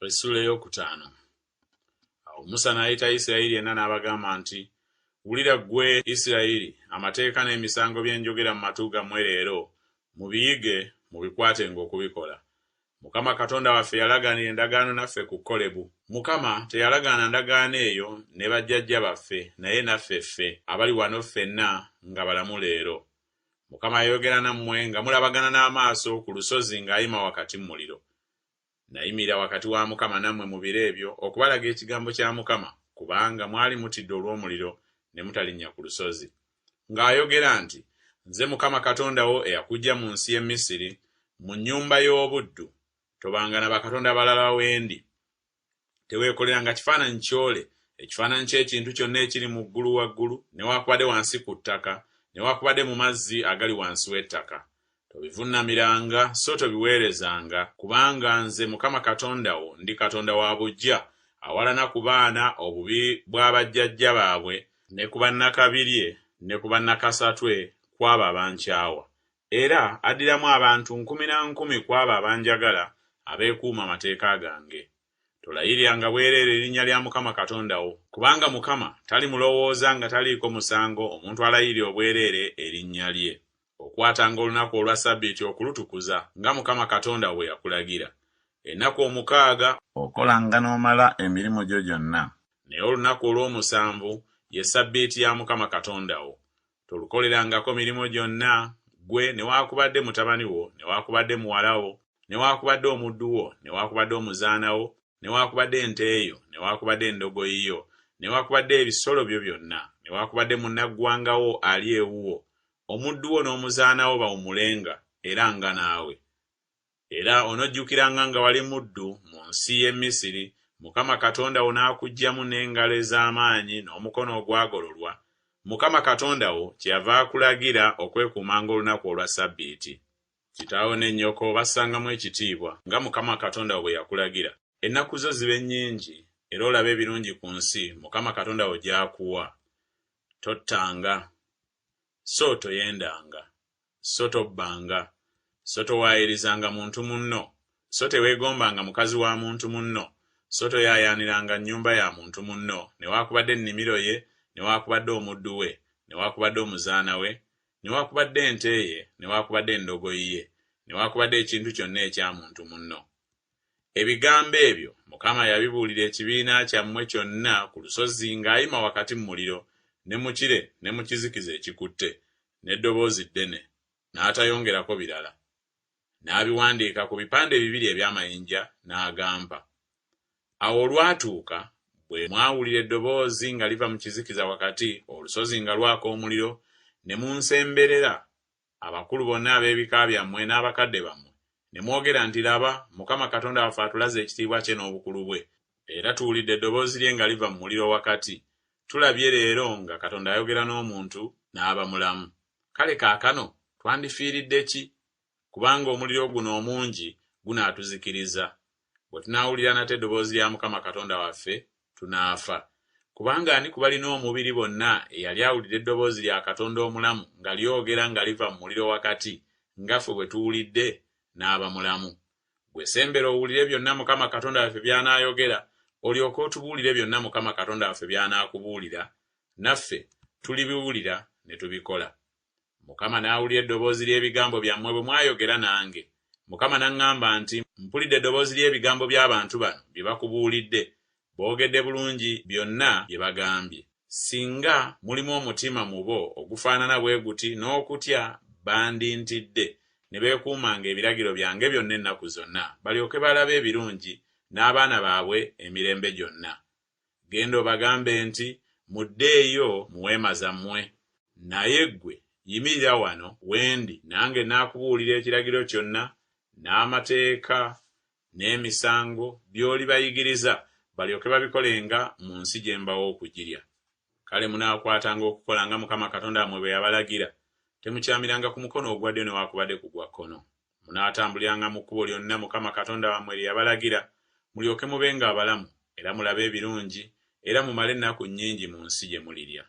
Essuula ey'okutaano. Awo Musa n'ayita Isirayiri yenna n'abagamba nti, Wulira ggwe Isirayiri, amateeka n'emisango bye njogera mu matu gammwe leero, mubiyige, mubikwatenga okubikola. Mukama Katonda waffe yalagaanira endagaano naffe ku Kolebu. Mukama teyalagaana ndagaano eyo ne bajjajja baffe, naye naffe ffe, abali wano ffenna nga balamu leero. Mukama yayogera nammwe nga mulabagana n'amaaso ku lusozi ng'ayima wakati mu muliro. Nayimirira wakati wa Mukama nammwe mu biro ebyo okubalaga ekigambo kya Mukama, kubanga mwali mutidde olw'omuliro ne mutalinnya ku lusozi. Ng'ayogera nti, Nze Mukama Katonda wo eyakuggya mu nsi y'e Misiri, mu nnyumba y'obuddu. Tobanga na bakatonda balala we ndi. Teweekoleranga kifaananyi kyole, ekifaananyi ky'ekintu kyonna ekiri mu ggulu waggulu, newaakubadde wansi ku ttaka, newaakubadde mu mazzi agali wansi w'ettaka. Tobivunnamiranga so tobiweerezanga, kubanga nze Mukama Katonda wo ndi Katonda wa buggya, awalana ku baana obubi bwa bajjajja baabwe ne ku bannakabirye ne ku bannakasatwe ku abo abankyawa, era addiramu abantu nkumi na nkumi ku abo abanjagala abeekuuma amateeka gange. Tolayiriranga bwereere erinnya lya Mukama Katonda wo, kubanga Mukama talimulowooza nga taliiko musango omuntu alayirira obwereere erinnya lye. Okwatanga olunaku olwa Ssabbiiti okulutukuza, nga Mukama Katonda wo bwe yakulagira. Ennaku omukaaga. Okolanga n'omala emirimu gyo gyonna, naye olunaku olw'omusanvu ye Ssabbiiti ya Mukama Katonda wo. Tolukolerangako mirimu gyonna, ggwe newaakubadde mutabani wo newaakubadde muwala wo, newaakubadde omuddu wo newaakubadde omuzaana wo, newaakubadde ente yo newaakubadde endogoyi yo, newaakubadde ebisolo byo byonna, newaakubadde munnaggwanga wo ali ewuwo, omuddu wo n'omuzaana wo bawummulenga era nga naawe. Era onojjukiranga nga wali muddu mu nsi y'e Misiri, Mukama Katonda wo n'akuggyamu n'engalo ez'amaanyi n'omukono ogwagololwa, Mukama Katonda wo kyeyava akulagira okwekuumanga olunaku olwa ssabbiiti. Kitaawo ne nnyoko obassangamu ekitiibwa, nga Mukama Katonda wo bwe yakulagira, ennaku zo zibe nnyingi, era olabe ebirungi ku nsi Mukama Katonda wo gy'akuwa. Tottanga. So toyendanga. So tobbanga. So towaayirizanga muntu munno. So teweegombanga mukazi wa muntu munno. So toyaayaaniranga nnyumba ya muntu munno, newaakubadde ennimiro ye, newaakubadde omuddu we, newaakubadde omuzaana we, newaakubadde ente ye, newaakubadde endogoyi ye, newaakubadde ekintu kyonna ekya muntu munno. Ebigambo ebyo Mukama yabibuulira ekibiina kyammwe kyonna ku lusozi ng'ayima wakati mu muliro, ne mu kire ne mu kizikiza ekikutte, n'eddoboozi ddene, n'atayongerako birala. N'abiwandiika ku bipande bibiri eby'amayinja n'agampa. Awo olwatuuka, bwe mwawulira eddoboozi nga liva mu kizikiza wakati, olusozi nga lwaka omuliro, ne munsemberera, abakulu bonna ab'ebika byammwe n'abakadde bammwe, ne mwogera nti Laba, Mukama Katonda waffe atulaze ekitiibwa kye n'obukulu bwe, era tuwulidde eddoboozi lye nga liva mu muliro wakati, tulabye leero nga Katonda ayogera n'omuntu, n'aba mulamu. Kale kaakano twandifiiridde ki? Kubanga omuliro guno omungi gunaatuzikiriza. Bwe tunaawulira nate eddoboozi lya Mukama Katonda waffe, tunaafa. Kubanga ani ku balina omubiri bonna eyali awulidde eddoboozi lya Katonda omulamu nga lyogera nga liva mu muliro wakati, nga ffe bwe tuwulidde, n'aba mulamu? Ggwe sembera owulire byonna Mukama Katonda waffe by'anaayogera, olyoke otubuulire byonna Mukama Katonda waffe by'anaakubuulira, naffe tulibiwulira ne tubikola. Mukama n'awulira eddoboozi ly'ebigambo byammwe bwe mwayogera nange. Mukama n'aŋŋamba nti, Mpulidde eddoboozi ly'ebigambo by'abantu bano bye bakubuulidde. Boogedde bulungi byonna bye bagambye. Singa mulimu omutima mu bo ogufaanana bwe guti n'okutya, bandintidde, ne beekuumanga ebiragiro byange byonna ennaku zonna, balyoke balabe ebirungi n'abaana baabwe emirembe gyonna. Genda obagambe nti, Muddeeyo mu weema zammwe. Naye ggwe yimirira wano we ndi, nange nnaakubuulira ekiragiro kyonna, n'amateeka, n'emisango, by'olibayigiriza, balyoke babikolenga mu nsi gye mbawa okugirya. Kale munaakwatanga okukola nga Mukama Katonda wammwe bwe yabalagira, temukyamiranga ku mukono ogwa ddyo newaakubadde ku gwa kkono. Munaatambuliranga mu kkubo lyonna Mukama Katonda wammwe lye yabalagira, mulyoke mubenga abalamu, era mulabe ebirungi, era mumale ennaku nnyingi mu nsi gye mulirya.